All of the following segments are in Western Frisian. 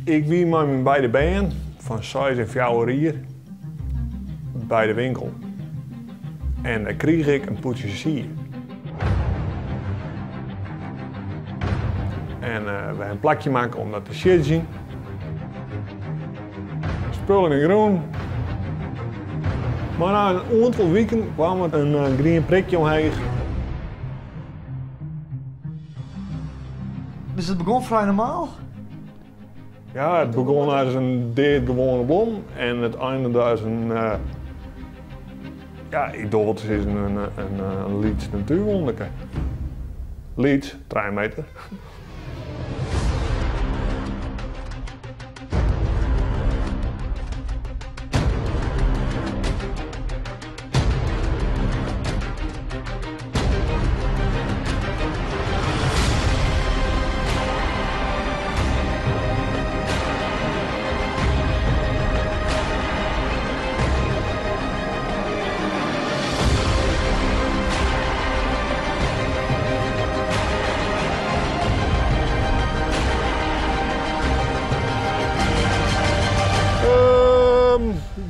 Ik wie mei myn beide bern fan seis en fjouwer jier by de winkel. En dêr krige ik in pûdsje sie. En we ha in plakje makke om dat te siedzjen. Spul yn de grûn. Mar nei in oantal wiken kwam der in grien prikje omheech. Dus it begûn frij normaal? Ja, it begûn as in deadgewoane blom en it einige as in, ja, ik doar wol te sizzen, in lyts natuerwûnderke. Lyts, trije meter.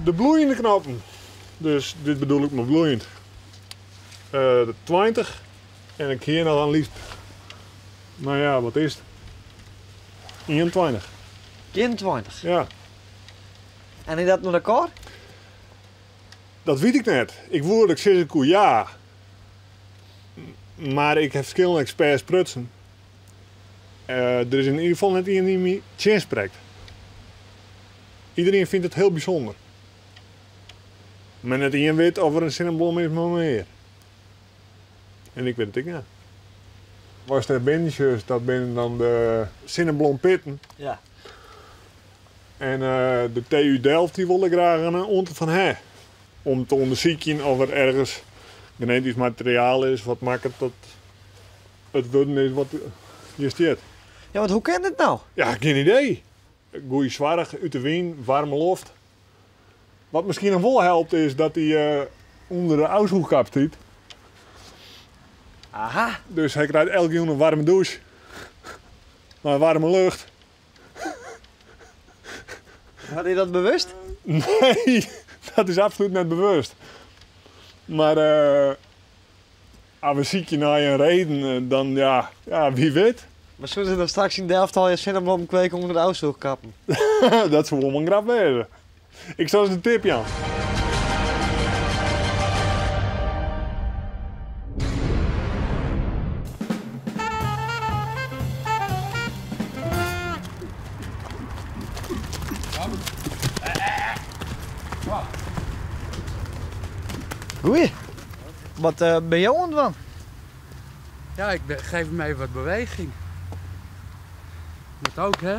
De bloeiende knoppen. Dus dit bedoel ik mei bloeiend. De 20 en ik hie noch in lyts, no ja, wat is it? 21. 21? Ja. En is dat in rekord? Dat wit ik net. Ik woe dat ik sizze koe ja. Mar ik ha ferskillende eksperts sprutsen. Der is yn ieder gefal net ien dy't my tsjinsprekt. Iedereen fynt it hiel bysûnder. Mar net ien wit of der in sinneblom is mei mear. En ik wit it ek net. Watst dêr binnen sjochst, dat binne dan de sinneblompitten. Ja. En de TU Delft dy wol der graach in oantal fan ha. Om te ûndersykjen of der ergens genetysk materiaal is wat makket dat it wurden is wat hjir stiet. Ja, want hoe kin dit no? Ja, gjin idee. Goeie soarch, út de wyn, waarme loft. Wat miskien noch wol helpt is dat hy ûnder de ôfsûchkap stiet. Aha. Dus hy krijt elke jûn in waarme dûs. Mei waarme lucht. Hat hy dat bewust? Nee, dat is absolút net bewust. Mar as we sykje nei in reden, dan ja, ja, wie wit. Mar soene se dan straks yn Delft al je sinneblommen kweken ûnder de ôfsûchkappen? Dat soe wol in grap wêze. Ik sil se de tip jaan. Goeie. Wat binne jo oan it dwaan? Ja, ik geef hem even wat beweging. Moet ook, hè?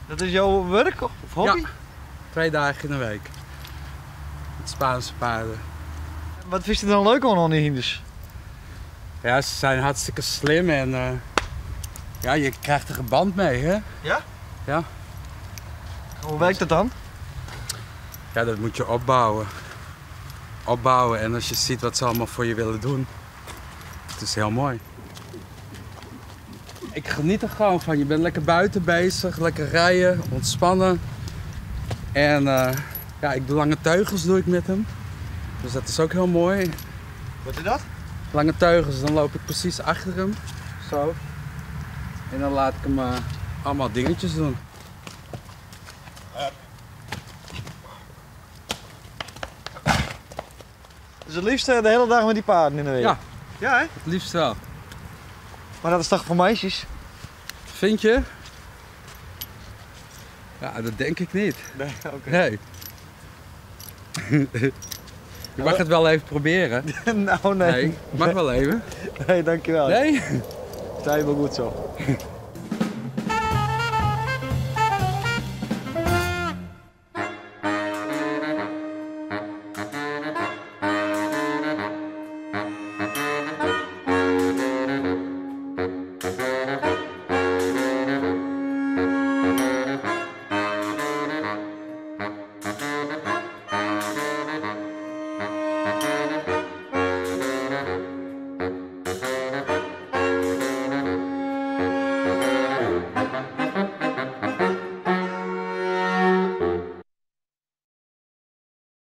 Dat is jo wurk of hobby? Ja, 2 dagen in de week. Met Spaanse paarden. Wat fynst der dan leuk oan dy hynders? Ja, ze zijn hartstikke slim en ja, je krijgt er een band mee, hè? Ja? Ja. Hoe werkt dat dan? Ja, dat moet je opbouwen. Opbouwen en als je ziet wat ze allemaal voor je willen doen, het is heel mooi. Ik geniet er gewoon van. Je bent lekker buiten bezig, lekker rijden, ontspannen. En ja, ik doe lange teugels doe ik met hem. Dus dat is ook heel mooi. Wat is dat? Lange teugels, dan loop ik precies achter hem. Zo. En dan laat ik hem allemaal dingetjes doen. Dus het liefst de hele dag met die paarden in de weer? Ja. Ja, hè? Het liefst wel. Maar dat is toch voor meisjes? Vind je? Ja, dat denk ik niet. Nee, oké. Nee. Je mag het wel even proberen. Nou, nee. Nee, mag wel even. Nee, dankjewel. Nee? Sta je wel goed zo.